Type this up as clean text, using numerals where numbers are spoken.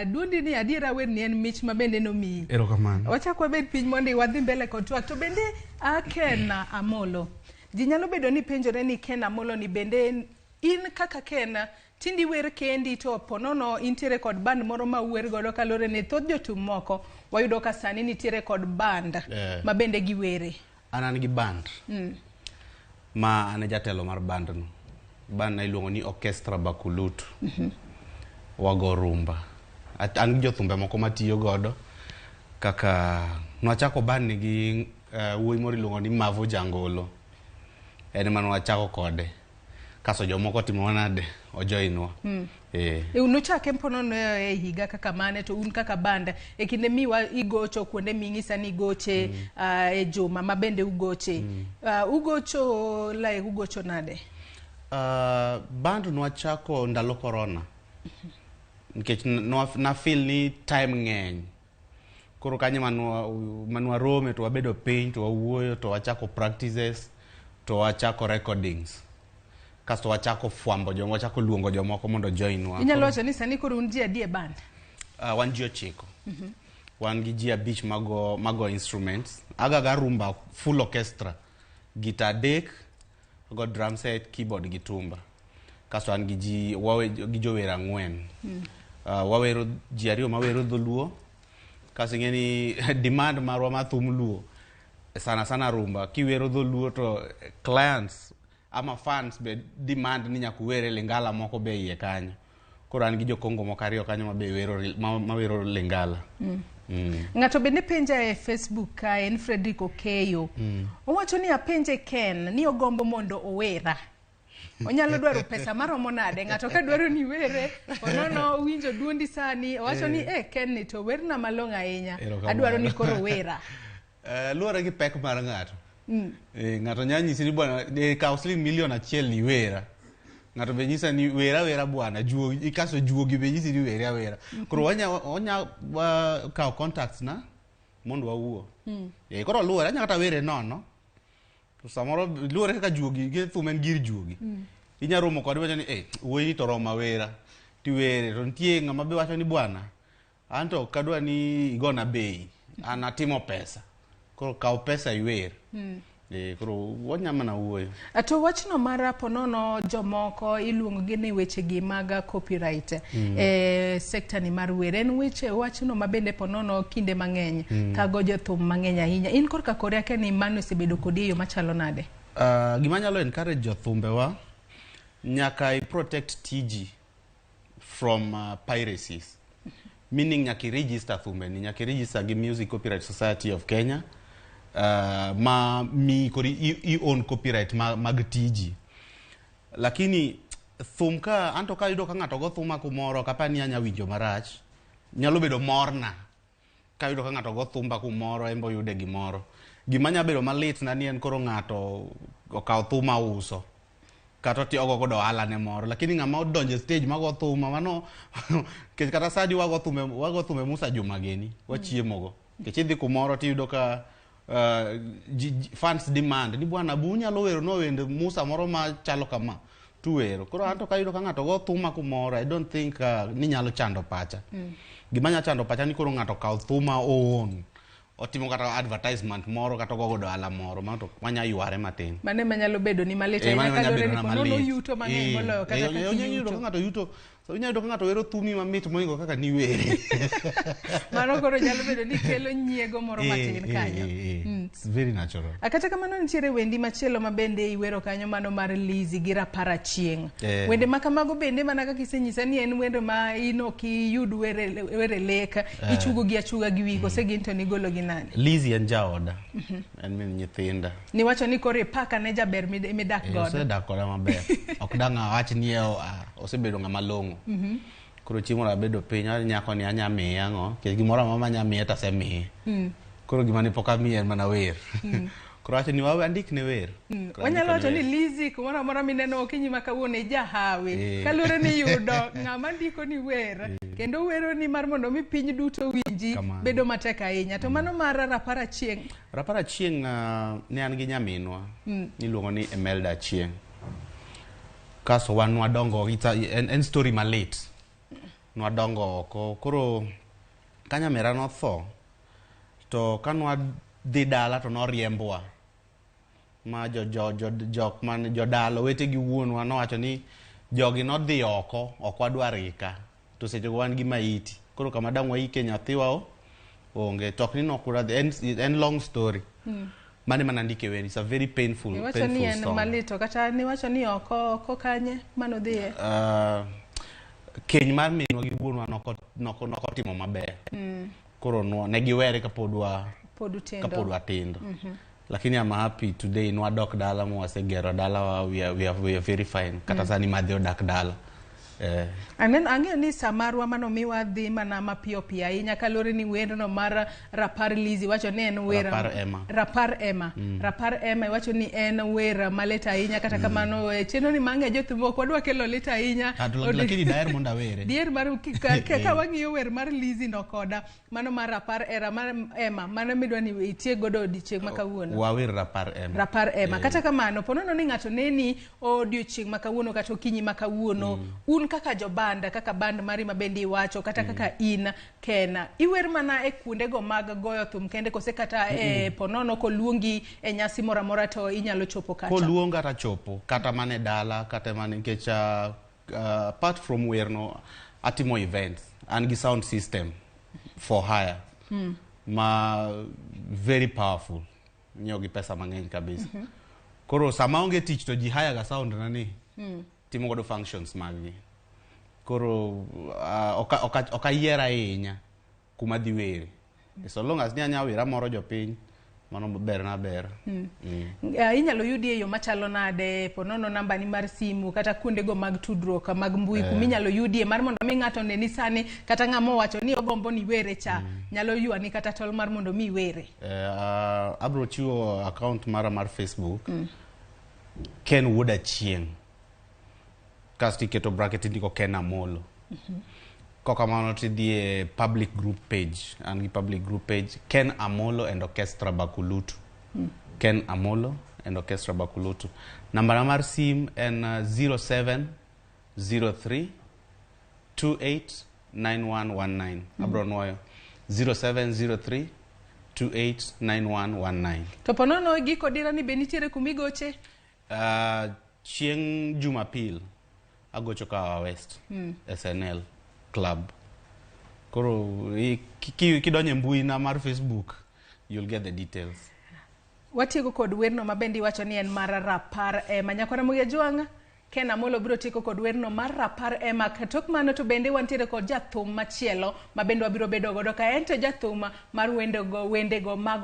Duondi ni adiera wer ni en mich ma bende nomiyi. Erokamano. Wachak wabed piny mondo wadhi mbele kod twak. To bende Ken Amollo, ji nyalo bedo ni penjore ni Ken Amollo ni bende in kaka Ken tindi wer kendi to ponono intiere kod band moro ma uwer godo kaluwore ni thoth jothum moko wayudo ka sani nitiere kod band ma bende giwere. An an gi band ma an e jatelo mar band no. Band na iluongo ni Orchestra Bakulutu. Wago rumba. An gi jothumbe moko matiyo godo kaka nwachako band ni gi wuoyi moro iluongo ni Mavo Jangolo. En ema nwachako kode. Kaso jomoko otimo nade ojoinwa. Nuchake ponono e higa kaka mane to un kaka band e kinde miwa igocho kuonde ming'isa ni igoche e juma ma bende ugoche. Ugocho like ugocho nade? Band nwachako ndalo corona. Nikech na feel ni time ng'eny. Koro kanyo manwa rome to wabedo piny to wawuoyo to wachako practices to wachako recordings. Kasto wachako fwambo jomoko, wachako luongo jomoko mondo join wa. Inyalo wacho ni sani koro un ji adi e band? Wan ji 9. Wan gi ji 5 mago instruments. Agaga rumba full orchestra. Gita 3, ago drum set, keyboard gi tumba. Kasto an gi ji, wawe, gi jower 4. Wawero ji 2 mawero dholuo. Kasto ing'e ni demand marwa mar thum luo sana sana rumba kiwero dholuo to clients ama fans be demand ni nyaka uwere lingala moko be iye kanyo. Koro an gi jokongo moko 2 kanyo ma be wero ma wero lingala. Ng'ato bende penja e Facebook ka en Frederick Okeyo. Owacho ni apenje Ken ni ogombo mondo owera. Onyalo dwaro pesa maromo nade? Ng'ato ka dwaro ni were, onono owinjo duondi sani, owacho ni Ken ni to werna malong'o ahinya. Adwaro ni koro wera. Luwore gi pek mar ng'ato. Ng'ato nyalo nyisi ni bwana kaw siling milion 1 iwera. Ng'ato be nyisa ni wera wera bwana, juogi kaso juogi be nyisi ni were awera. Koro wanya kaw contacts na mondo wawuo. Koro luwore, anya kata were nono. To samoro luwore kaka juogi, gi thum en gir juogi. Inya romo kode wacho ni wuoyi ni to roma wera. Tiwere to nitie ng'ama be wacho ni bwana anto ok adwa ni igona bei. An atimo pesa. Koro kaw pesa iwer. Koro wanya mana wuoyo. To wachno mar ponono jomoko iluongo gi ni weche gi mag copyright e sekta ni mar wer en weche wachno ma bende ponono kinde mang'eny thago jothum mang'eny ahinya. In korka kori akia ni mano osebedo kodi e yo machalo nade? Gima nyalo encourage jothumbewa nyaka i protect tiji from piracies. Meaning nyaka i register thumbeni, nyaka i register gi Music Copyright Society of Kenya ma mi kori i own copyright mag tiji. Lakini thum ka anto ka ayudo ka ng'ato go thuma kumoro ok apar ni anya winjo marach. Nyalo bedo morna ka ayudo ka ng'ato go thumba kumoro en be oyude gimoro. Gima nya bedo malit na ni en koro ng'ato okawo thuma uso. Kata otiyogo godo ohala ne moro. Lakini ng'ama odonjo e stage mago thuma mano nikech kata sani wago thumbe Musa Juma gini wachiemo go. Nikech idhi kumoro tiyudo ka fans demand ni bwana bu unyalo wero no wende Musa moro machalo kama tuwero. Koro anto kayudo ka ng'ato go thuma kumoro I don't think ni nyalo chando pacha. Gima nya chando pacha ni koro ng'ato okawo thuma own. Otimo kata advertisement moro kata ogo godo ohala moro mano to wanya yware matin. Mano ema nyalo bedo ni malit ahinya Mano ema nyalo kaluwore bedo ni na ponono malit. yuto mang'eny moloyo kata kaka Inyalo yudo iyuto. ka ng'ato yuto, so inyalo yudo ka ng'ato wero thumi mamit mohingo kaka niwere. Mano koro nyalo bedo ni kelo nyiego moro matin kanyo. It's very natural. Kata kamano nitiere wendi machielo ma bende iwero kanyo mano mar Lizzy gi Rapar Achieng'. Wende ma kamago bende mana kaka isenyisa ni en wende ma in ok iyud were lek, ichugo gi achuga gi wiyi kose gin to nigolo gi nani? Lizzy en jaoda. En min nyithinda. Niwacho ni koro ipaka ne jaber midak godo. Osedak koda maber. Ok dang' awach ni osebedo ng'ama long'o. Koro chieng' moro abedo piny, awacho ni nyako ni anya miye ang'o? Nikech gimoro amora manya miye to asemiye. Koro gima ne pok amiye en mana wer. Koro awacho ni wawe andikne wer. Koro Wanyalo andikone wacho ni wer. Lizzy kumoro amora mineno okinyi ma kawuono ijahawi. Kaluwore ni yudo ng'ama ndiko ni wer kendo wero ni mar mondo mi piny duto winji Kamano. bedo matek ahinya. To mano mar Rapar Achieng'. Rapar Achieng' ne an gi nyaminwa miluongo ni Emelda Achieng'. Kasto wan wadongo, en story malit. Nwadongo oko. Koro ka nyamera notho, to ka nwadhi dala to noriembwa. Ma jo jo jo jok man jodala owete gi wuonwa nowacho ni jogi nodhi oko, ok wadwar gi ka. To seche go wan gi maiti. Koro kama dang' waike nyathiwa o onge. To ok ni nok wadhi, en long story. Mane mana ndike wer. It's a very painful, Iwacho ni painful en song. malit to kata niwacho ni oko oko kanye manodhiye? Keny mar minwa gi wuonwa nokotimo maber. Koro ne giwere kapod wa Pod utindo. Kapod watindo. Lakini I'm happy today nwadok dala mwasegero dalawa, we are very fine. Kata sani madhi odak dala. Aneno ang'eyo ni sa marwa manomiwa dhi mana mapiyo piyo ahinya kaluwore ni werno mar Rapar Lizzy wacho ni en wer Rapar Emma. Rapar Emma. Rapar Emma iwacho ni en wer malit ahinya kata kamano e chenro ni mang'e jothum ok wadwa kelo lit ahinya. Ah, to lakini daher mondo awere. Dier mar ka wang'iyo wer mar Lizzy no koda mano mar Rapar era mar Emma mano midwa ni itiek godo odiochieng' ma kawuono. Wawer Rapar Emma. Rapar Emma. Kata kamano, po nono ni ng'ato neni odiochieng' ma kawuono kata okinyi ma kawuono, un kaka jobanda, kaka band mari ma bende iwacho, kata kaka in Kena, iwer mana e kuondego mag goyo thum kende kose kata e po nono koluongi e nyasi moro amora to inyalo chopo kacha? Koluonga tachopo kata mana e dala kata mana nikech apart from werno atimo events an gi sound system for hire ma very powerful nyiewo gi pesa mang'eny kabisa. Koro sama onge tich to ji hire ga sound na ni timo godo functions mag gi. Koro ok ayier ahinya kuma adhi were. So long as ni anya wer amoro jopiny, mano berna bera. Inyalo yudi e yo machalo nade po nono namba ni mar simu kata kuondego mag tudruok mag mbui kuma inyalo yudie mar mondo mi ng'ato one ni sani kata ng'ama owacho ni ogombo ni were cha nyalo ywani kata tol mar mondo mi iwere. Abro chiwo account mara mar Facebook. Ken Wuod Achieng'. Kasto iketo bracket indiko Ken Amolo. Kokamano tidhi e public group page. An gi public group page Ken Amolo and Orchestra Bakulutu. Ken Amolo and Orchestra Bakulutu. Nambana mar sim en 0703 289119. Abro nuoyo 0703 289119. To po nono giko dira ni be nitiere kumigoche? Chieng' Jumapil agocho Kahawa West SNL Club. Koro kidonjo e mbui na mar Facebook you'll get the details. Watieko kod werno ma bende iwacho ni en mar Rapar Emma. Nyakwara Ramogi Ajwang', Ken Amolo biro tieko kod werno mar Rapar Emma. Tok mano to bende wantiere kod jathum machielo ma bende wabiro bedo godo ka en to jathum mar wendego mag